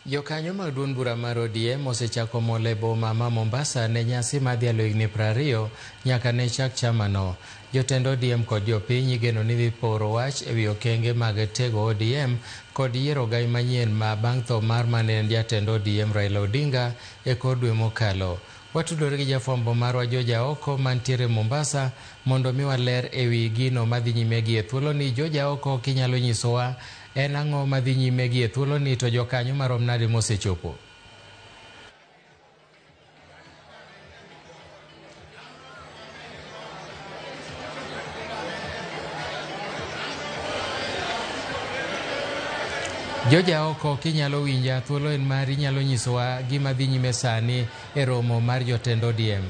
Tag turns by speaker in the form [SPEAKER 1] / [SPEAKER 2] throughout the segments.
[SPEAKER 1] Jokanyo mag duond bura mar ODM osechako mol e boma ma Mombasa ne nyasi mar dhialo higni 20 nyaka ne chak chamano. Jotend ODM kod jopiny igeno ni dhi poro wach ewi okenge mag tego ODM kod yiero ogai manyien ma bang' tho mar mane en jatend ODM Raila Odinga e kor dwe mokalo. Watudore gi jafwambo marwa George Aoko mantiere Mombasa mondo miwa ler ewi gino madhi nyime gi e thuoloni. George Aoko, kinyalo nyisowa en ang'o madhi nyime gi e thuoloni to jokanyo marom nade mosechopo? George Aoko, kinyalo winja, thuolo en mari, inyalo nyisowa gima dhi nyime sani e romo mar jotend ODM.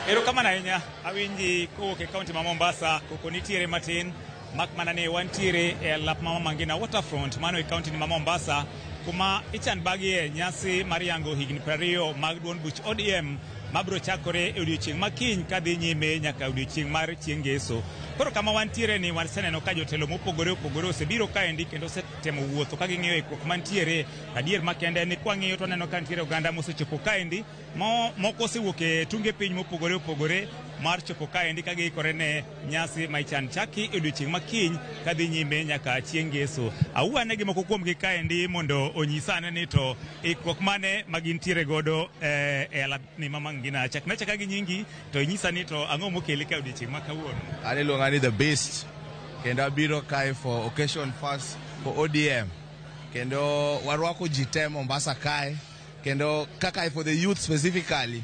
[SPEAKER 2] Erokamano ahinya. Awinji kowuok e kaunti ma Mombasa, koko nitiere matin, mak mana ni wantiere e alap ma Mama Ngina Waterfront, mano e kaunti ma Mombasa, kuma ichan bagie nyasi mar yango higni 20 mag duond buch ODM mabiro chakore e odiochieng' ma kiny kadhi nyime nyaka odiochieng' mar chieng' ngeso. Koro kama wantiere ni waseneno ka jotelo mopogore opogore osebiro kaendi kendo osetemo wuotho ka ging'iyo ikruok mantiere. Adier makende en ni kwang'iyo to waneno ka nitiere oganda mosechopo kaendi, moko osewuok e tunge piny mopogore opogore mar chopo kaendi ka giikore ne nyasi ma ichan chaki e odiochieng' ma kiny kadhi nyime nyaka chieng' ngeso. Awuo ane gi moko kuomgi kaendi mondo onyisa ane ni to ikruok mane ma gintiere godo e alap ni Mama Ngina. Chakna achaka gi nyingi to inyisa ni to ang'o mokeli ka odiochieng' ma kawuono.
[SPEAKER 3] An iluonga ni The Beast kendo abiro kae for occasion first for ODM kendo warwako ji te Mombasa kae kendo kaka for the youth specifically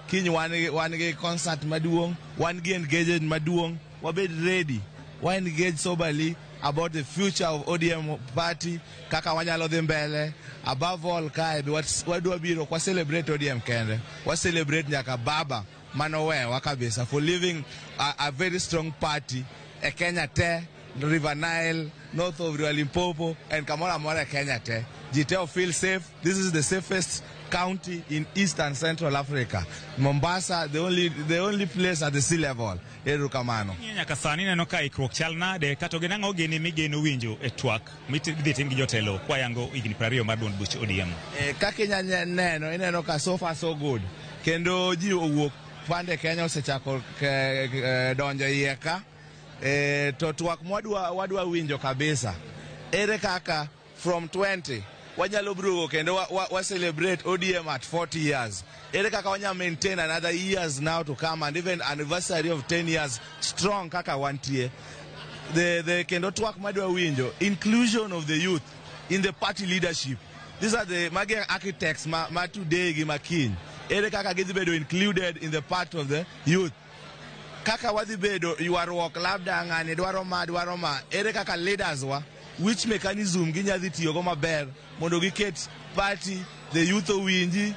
[SPEAKER 3] kiny wan gi concert maduong', wan gi engagement maduong', wabed ready, wa engage soberly about the future of ODM party, kaka wanyalo dhi mbele. Above all kae be wadwa biro kwa celebrate ODM kende, wa celebrate nyaka baba manowewa kabisa for leaving a very strong party e Kenya te, River Nile, north of River Limpopo and kamoro amora e Kenya te. Ji te feel safe. This is the safest county in East and Central Africa. Mombasa, the only place at the sea level. Erokamano.
[SPEAKER 2] Ng'iyo nyaka sani neno ka ikruok chal nade kata gin ang'o gini migeno winjo e twak midhi tim gi jotelo kwayango higni 20 mar duond buch ODM.
[SPEAKER 3] Kaka inya neno, ineno ka so far so good. Kendo ji owuok pande Kenya osechako donjo iye ka. To twak mwadwa wadwa winjo kabisa. Ere kaka from 20 wanyalo brugo kendo wa celebrate ODM at 40 years. Ere kaka wanya maintain another years now to come and even anniversary of 10 years strong kaka wantie. The kendo twak madwa winjo, inclusion of the youth in the party leadership. These are the magi architects ma today gi makiny. Ere kaka gidhi bedo included in the part of the youth. Kaka wadhi bedo ywaruok labda ng'ani dwaro ma dwaro ma, ere kaka leaders wa, which mechanism ginya dhi tiyogo maber mondo giket party the youth owinji,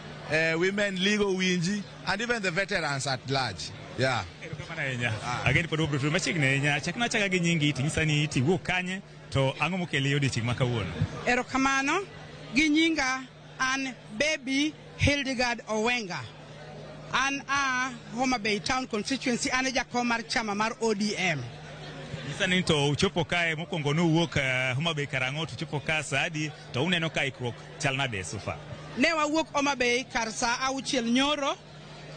[SPEAKER 3] women league owinji and even the veterans at large, yeah.
[SPEAKER 2] Erokamano ahinya. Ageni pod wabiro tudo machiegni ahinya. Chakna achaka gi nyingi tinyisa ni tiwuok kanye to ang'o mokeli e odiochieng' ma kawuono.
[SPEAKER 4] Erokamano. Gi nyinga an Baby Hildegard Owenga. An a Homa Bay Town constituency, an e jakom mar chama mar ODM.
[SPEAKER 2] Nyisa ni to uchopo kae mokwongo nuwuok Homa Bay karang'o to uchopo ka sa adi to uneno ka ikruok chal nade so far?
[SPEAKER 4] Ne wawuok Homa Bay kar sa 6 nyoro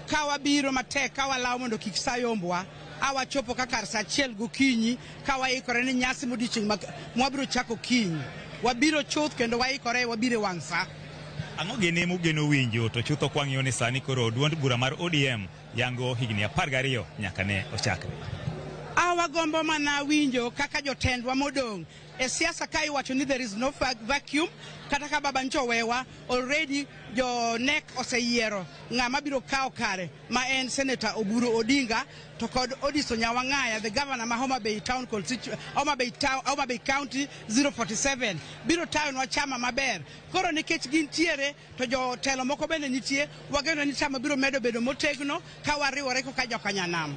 [SPEAKER 4] ka wabiro matek ka walawo mondo kik sa yombwa. A wachopo ka kar sa 1 gokinyi ka waikore ni nyasi modiochieng' mwabiro chako kiny. Wabiro chuth kendo waikore, wabiro e wang' sa.
[SPEAKER 2] Ang'o gini mugeno winjo to chutho kwang'iyo ni sani koro duond bura mar ODM yango higni 12 nyaka ne ochakre?
[SPEAKER 4] A wagombo mana winjo kaka jotendwa modong' e siasa ka iwacho ni there is no vacuum. Kata ka baba ncho owewa already, jo NEC oseyiero ng'ama biro kawo kare ma en Senator Oburu Odinga to kod Odiso Nyawang'aya, the governor ma Homa Bay Town Homa Bay Town, Homa Bay County 047 biro tayonwa chama maber. Koro nikech gintiere to jotelo moko bende nitie, wageno ni chama biro medo bedo motegno ka wariwore kaka jokanyanam.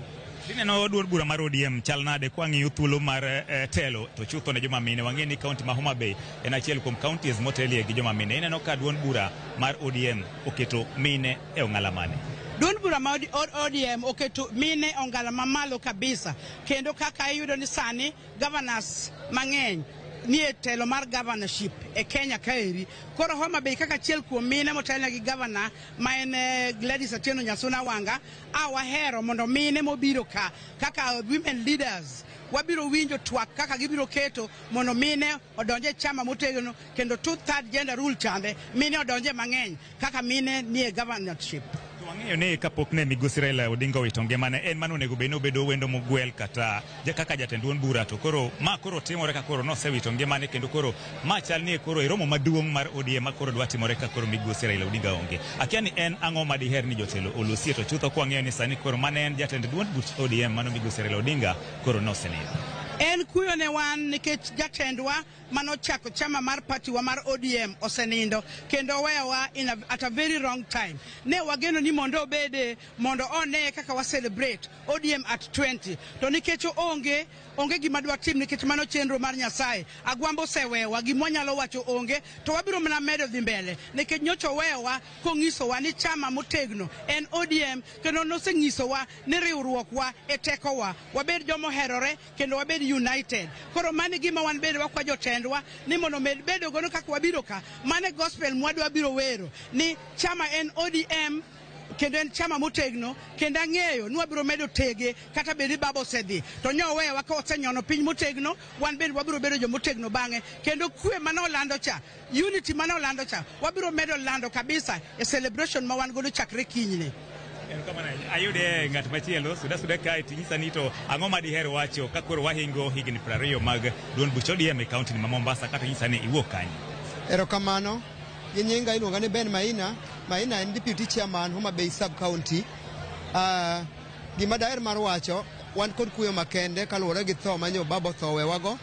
[SPEAKER 2] Ineno duond bura mar ODM chal nade kwang'iyo thuolo mar telo to chutho ne joma mine? Wang'e ni kaunti ma Homa Bay en achiel kuom counties motelie gi joma mine. Ineno ka duond bura mar ODM oketo mine e ong'ala mane?
[SPEAKER 4] Duond bura ma ODM oketo mine ongala mamalo kabisa, kendo kaka iyudo ni sani governors mang'eny nie telo mar governorship e Kenya kaeri. Koro Homa Bay kaka achiel kuom mine motelne gi governor ma en Gladys Atieno Nyasuna Wanga, a wahero mondo mine mobiro ka kaka women leaders wabiro winjo twak kaka gibiro keto mondo mine odonje chama motegno, kendo 2/3 gender rule chande mine odonje mang'eny kaka mine nie governorship.
[SPEAKER 2] To wang'eyo ni kapok ne migosi Raila Odinga owito ngimane, en mano onego bed ni obedo wendo mogwel kata kaka jatend duond bura, to koro ma koro timore ka koro nosewito ngimane, kendo koro ma chal ni koro e romo maduong' mar ODM ma koro dwa timore ka koro migosi Raila Odinga onge. Akia ni en ang'o ma diher ni jotelo olosie, to chutho kwang'eyo ni sani koro mane en jatend duond buch ODM mano migosi Raila Odinga koro nosenindo.
[SPEAKER 4] En kuyo ne wan nikech jatendwa manochako chama mar party wa mar ODM osenindo kendo oweyowa at a very wrong time. Ne wageno ni mondo obede mondo one kaka wa celebrate ODM at 20, to nikech onge, onge gima dwa tim nikech mano chenro mar Nyasaye. Agwambo osewewa, gima wanyalo wacho onge, to wabiro mana medo dhi mbele nikech nyocha oweyowa kong'isowa ni chama motegno en ODM, kendo nosenyisowa ni riwruokwa e tekowa, wabed joma oherore kendo wabed united. Koro mano e gima wan bende wakwa jotendwa ni mondo med bedo godo kaka wabiro ka. Mano e gospel mwadwa biro wero ni chama en ODM kendo en chama motegno, kendo ang'eyo ni wabiro medo tege kata bed ni baba osedhi to nyowewa ka osenyono piny motegno, wan bende wabiro bedo jomotegno bang'e, kendo kwe mane olando cha, unity mane olando cha, wabiro medo lando kabisa e celebration ma wan godo chakre kinyne.
[SPEAKER 2] Ayude ng'at machielo suda suda kae, tinyisa ni to ang'o ma diher wacho ka koro wahingo higni 20 mag duond buch ODM e kaunti ma Mombasa, kata nyisa ni iwuok kanye?
[SPEAKER 5] Erokamano. Gi nyinga iluonga ni Ben Maina. Maina en deputy chairman Homa Bay sub county. Gima daher mar wacho, wan kod kuyo makende kaluwore gi tho manyo baba otho owewago.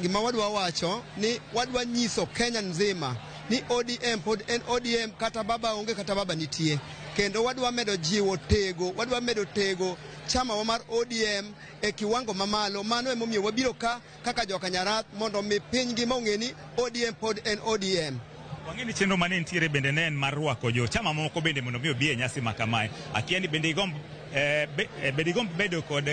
[SPEAKER 5] Gima wadwa wacho ni wadwa nyiso Kenya nzima ni ODM pod en ODM kata baba onge kata baba nitie. Kendo wadwa medo jiwo tego, wadwa medo tego chama wa mar ODM e kiwango mamalo. Mano emomiyo wabiro ka kaka joka Nyarath mondo mi piny ngima ong'e ni ODM pod en ODM.
[SPEAKER 2] Wang'e ni chenro mane nitiere bende ne en mar rwako jo chama moko bende mondo mi obi e nyasi ma kamae. Akia ni bende igomb bende igomb bedo kod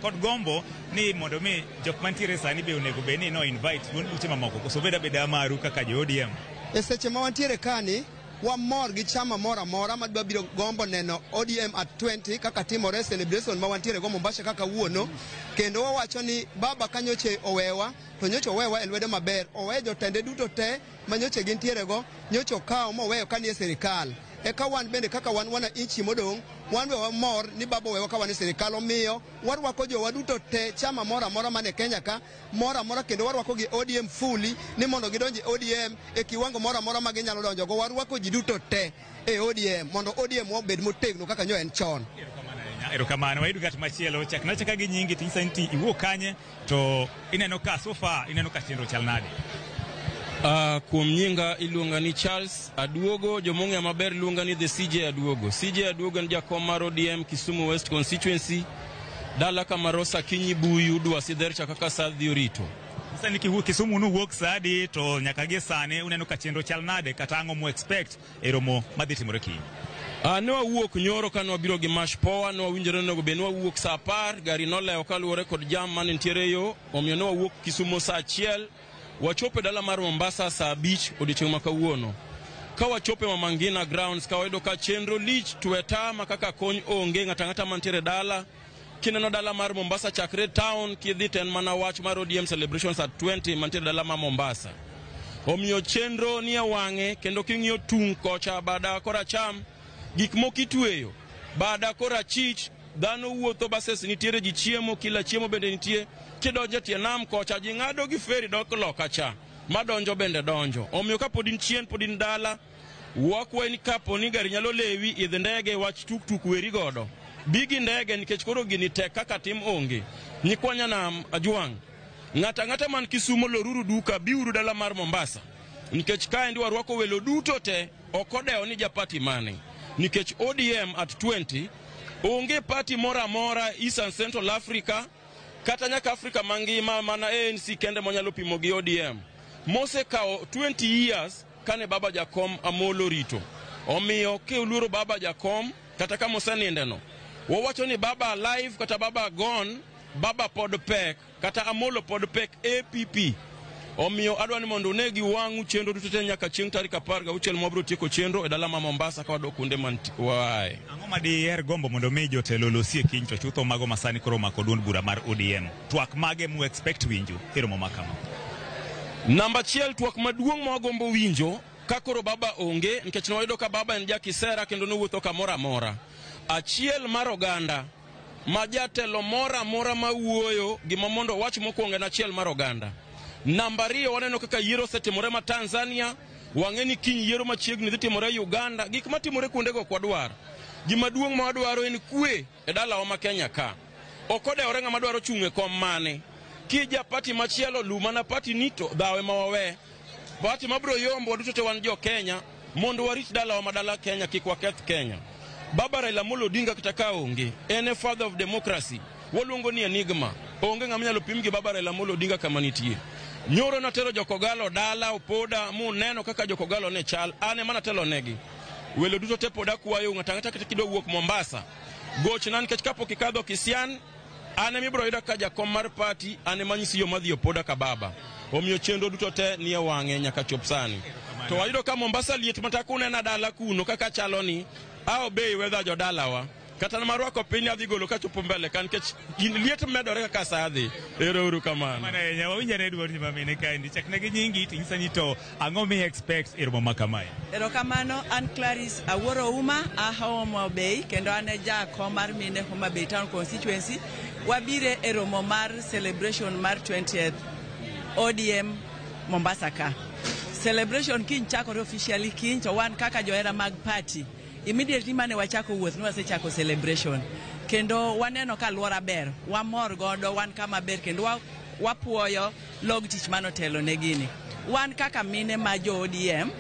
[SPEAKER 2] kod gombo ni mondo mi jok mantiere sani be onego bed ni no invite duond buche mamoko, koso bed abeda maru kaka jo ODM?
[SPEAKER 5] E seche ma wantiere kani, wamor gi chama moro amora madwa biro gombo neno ODM at 20 kaka timore celebration ma wantiere go Mombasa kaka wuono. Kendo wawacho ni baba ka nyoche owewa, to nyocha owewa e lwedo maber, owe jotende duto te ma nyoche gintiere go, nyocha okawo moweyo ka nie sirikal. Eka wan bende kaka wan wananchi modong', wan be wamor ni baba owewa ka wan e sirikal, omiyo warwako jowa duto te chama moro amora mane Kenya ka moro amora, kendo warwako gi ODM fully ni mondo gidonj e ODM e kiwango moro amora ma ginyalo donjogo. Warwako ji duto te e ODM mondo ODM obed motegno kaka nyo en chon.
[SPEAKER 2] Erokamano. Wayudo ng'at machielo, chakna chaka gi nyingi, tinyisa ni iwuok kanye, to ineno ka so far ineno ka chenro chal nade?
[SPEAKER 6] Kuom nyinga iluonga ni Charles Aduogo, jomong'eya maber luonga ni the CJ Aduogo. CJ Aduogo en jakom mar ODM Kisumu West Constituency, dala Kamarosa Kinyi Buyu Dwasi Dhercha kaka sa dhi orito.
[SPEAKER 2] Sani Kisumu nuwuok sa adi, to nyaka gi sani uneno ka chenro chal nade, kata ang'o mu expect e romo madhi timore kiny?
[SPEAKER 6] Ne wawuok nyoro ka nwabiro gi mash power, ne wawinjore onego bed ni wawuok sa 10, gari nolewo kaluwore kod jam mane nitiere e yo, omiyo ne wawuok Kisumu sa 1, wachopo e dala mar Mombasa sa 5 odiochieng' ma kawuono. Ka wachopo e Mama Ngina grounds, ka wayudo ka chenro lich tweta ma kaka kony onge, ng'ato ang'ata mantiere dala. Kineno dala mar Mombasa chakre town kidhi to en mana wach mar ODM celebrations at 20 mantiere dala ma Mombasa. Omiyo chenro nie wang'e, kendo king'iyo tung' kocha bada koracham, gik moko itweyo, bada korachich dhano wuotho, buses nitiere, ji chiemo, kila chiemo bende nitie. Kidonjo e tie nam kocha ji ng'ado gi feri dok loka cha, madonjo bende donjo. Omiyo kapod in chien, pod in dala, wakwayi ni kapo ni gari nyalo lewi, idh ndege, wach tuktuk weri godo. Bi gi ndege nikech koro gini tek kaka tim onge. Nyikwa nyanam ajwang', ng'ato ang'ata man Kisumu loruru duka, biuru dala mar Mombasa. Nikech kaendi warwako welo duto te, ok odewo ni japati mane. Nikech ODM at 20 onge party moro amora East and Central Africa kata nyaka Africa mangima mana ANC kende monyalo pimo gi ODM. Mosekawo 20 years kane baba Jakom Amolo rito. Omiyo kiuluoro baba Jakom kata kama osenindeno, wawacho ni baba alive kata baba gone, Baba pod pek, kata Amolo pod pek APP. Omiyo adwa ni mondo une gi wang'u chenro duto te nyaka chieng' tarik 16 mwabiro tieko chenro e dala ma Mombasa ka wadok kuonde waaye.
[SPEAKER 2] Ang'o ma diher gombo mondo mi jotelo olosie kiny to chutho mago masani koro omako duond bura mar ODM? Twak mage mu expect winjo e romo ma kama?
[SPEAKER 6] Namba achiel, twak maduong' ma wagombo winjo ka koro baba onge, nikech ne wayudo ka baba en jakisera kendo nowuotho kamoro amora. Achiel mar oganda ma jatelo moro amora mawuoyo gima mondo owach mokwongo en achiel mar oganda. Namba ariyo, waneno kaka yiero osetimore ma Tanzania, wang'e ni kiny yiero machiegni dhi timore Uganda, gik matimore kuondego ok wadwar. Gima duong' ma wadwaro en kwe e dalawa ma Kenya ka. Ok odewore ng'ama dwaro chung' e kom mane. Kija party machielo lu mana party ni to dhawe ma wawe. Party mabiro yombo waduto te wan jo Kenya mondo warit dalawa ma dala Kenya kik waketh Kenya. Baba Raila Amolo Odinga kata ka onge, en e father of democracy. Waluongo ni enigma. Onge ng'ama nyalo pim gi Baba Raila Amolo Odinga kama nitie. Nyoro natero jokogalo dala Opoda muneno kaka jokogalo ne chal, an ema natelo negi. Welo duto te pod akwayo ng'ato ang'ata kata kidwa wuok Mombasa. Gochna nikech kapok ikadho Kisian, an ema ibiro yuda ka jakom mar party, an ema anyisi yo madhi Opoda ka baba. Omiyo chenro duto te nie wang'e nyaka chop sani. To wayudo ka Mombasa liet mata kunena dala kuno kaka chalo ni, a obey weather jodalawa. Kata marwako piny adhi golo kachopo mbele ka nikech liet medore kaka sa dhi. Ero uru kamano.
[SPEAKER 2] Mano ahinya, wawinj ane duond mamine kaendi. Chakne gi nyingi to inyisa ni to ang'o mi expect e romo ma kamae?
[SPEAKER 7] Erokamano, an Clarice Awuoro Uma, a Homa Bay, kendo an e jakom mar mine Homa Bay Town Constituency. Wabire e romo mar celebration mar 20th ODM Mombasa ka. Celebration kiny chakore officially kiny, to wan kaka johera mag party, immediately mane wachako wuoth ne wasechako celebration. Kendo waneno ka alwora ber, wamor godo, wan kama ber kendo wapuoyo log tich manotelo ne gini. Wan kaka mine ma jo ODM,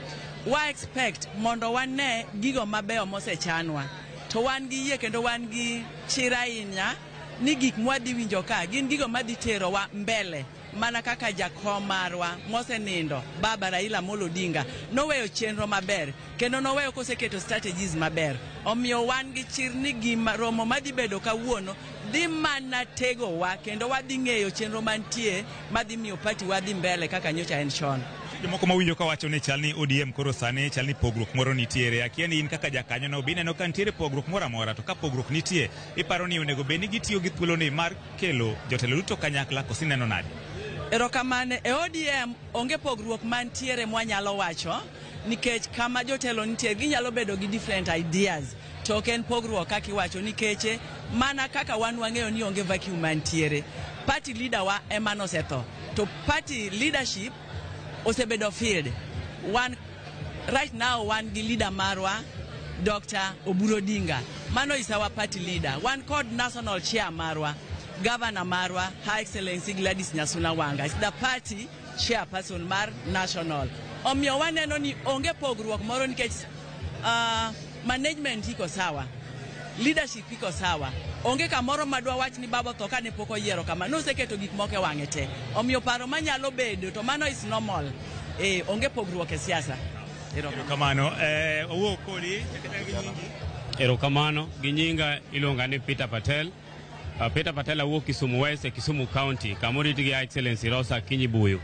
[SPEAKER 7] wa expect mondo wane gigo mabeyo mosechanwa. To wan gi yie kendo wan gi chir ahinya ni gik mwadhi winjo ka gin gigo madhi terowa mbele mana kaka jakom marwa mosenindo Baba Raila Amolo Odinga noweyo chenro maber kendo noweyo koseketo strategies maber. Omiyo wan gi chir ni gima romo madhi bedo kawuono dhi mana tegowa kendo wadhi ng'eyo chenro mantie madhi miyo party wadhi mbele kaka nyocha en chon.
[SPEAKER 2] Jomoko mawinjo kawacho ni chal ni ODM koro sani chal ni pogruok moro nitiere. Akia ni in kaka jakanyo no be ineno ka nitiere pogruok moro amora, to ka pogruok nitie, iparo ni onego bed ni gitiyo gi thuoloni mar kelo jotelo duto kanyakla koso ineno nade?
[SPEAKER 7] Erokamano. E ODM onge pogruok mantiere mwanyalo wacho nikech kama jotelo nitie ginyalo bedo gi different ideas to ok en pogruok kaka iwacho nikech mana kaka wan wang'eyo ni onge vacuum mantiere. Party leader wa ema nosetho to party leadership osebedo filled. Wan right now wan gi leader marwa Dr. Oburu Odinga. Mano is our party leader. Wan kod national chair marwa, governor marwa, Her Excellency Gladys Nyasuna Wanga is the party chairperson mar national. Omiyo waneno ni onge pogruok moro nikech management iko sawa, leadership iko sawa. Onge kamoro madwa wach ni baba otho kane pok oyiero kama. Noseketo gik moko e wang'e te. Omiyo paro manyalo bedo to mano is normal. Onge pogruok e siasa.
[SPEAKER 2] Erokamano. Owuok kodi, chakne gi nyingi.
[SPEAKER 8] Erokamano, gi nyinga iluonga ni Peter Patel. Peter Patel awuok Kisumu West e Kisumu County, kama orit gi Excellency Rosa Akinyi Buyu.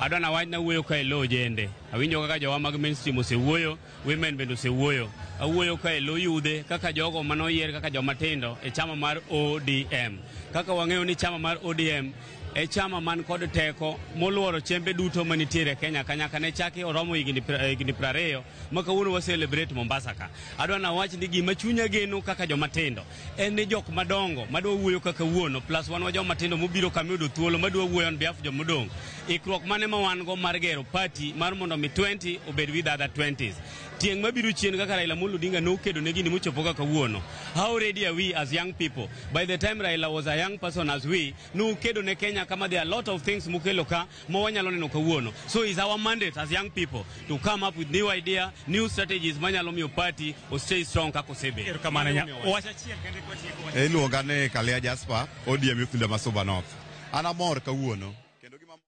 [SPEAKER 8] Adwa na wach nawuoyo ka e lo ojende. Awinjo kaka jowa mag mainstream osewuoyo, women bende osewuoyo. Awuoyo ka e lo yudhe kaka jogo manoyier kaka joma tindo e chama mar ODM. Kaka wang'eyo ni chama mar ODM e chama man kod teko moluoro chembe duto manitiere e Kenya ka nyaka ne chaki oromo higni 20 ma kawuono wa celebrate Mombasa ka. Adwa na wach ni gima chunya geno kaka joma tindo en ni jok madongo madwa wuoyo kaka wuono plus wan wa joma tindo mobiro kama yudo thuolo madwa wuoyo on behalf jomodong'. Ikruok mane ma wan go mar gero party mar mondo mi 20 obed with other 20s. Tieng' mabiro chien kaka Raila Amolo Odinga nokedo ne gini mochopo kaka kawuono. How ready are we as young people? By the time Raila was a young person as we, nokedo ne Kenya kama there are a lot of things mokelo ka ma wanyalo neno kawuono. So it's our mandate as young people to come up with new idea, new strategies manyalo miyo party o stay strong kaka osebedo.
[SPEAKER 2] Erokamano. Wach achiel kende kwatieko wach.
[SPEAKER 9] Iluonga ni Kalia Jasper, ODM Youth Leader ma Suba North. An amor kawuono. Kendo gima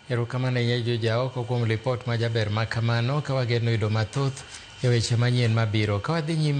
[SPEAKER 1] Erokamano ahinya jo jaoko kuom lipot majaber ma kamano ka wageno yudo mathoth e weche manyien mabiro. Ka wadhi nyime.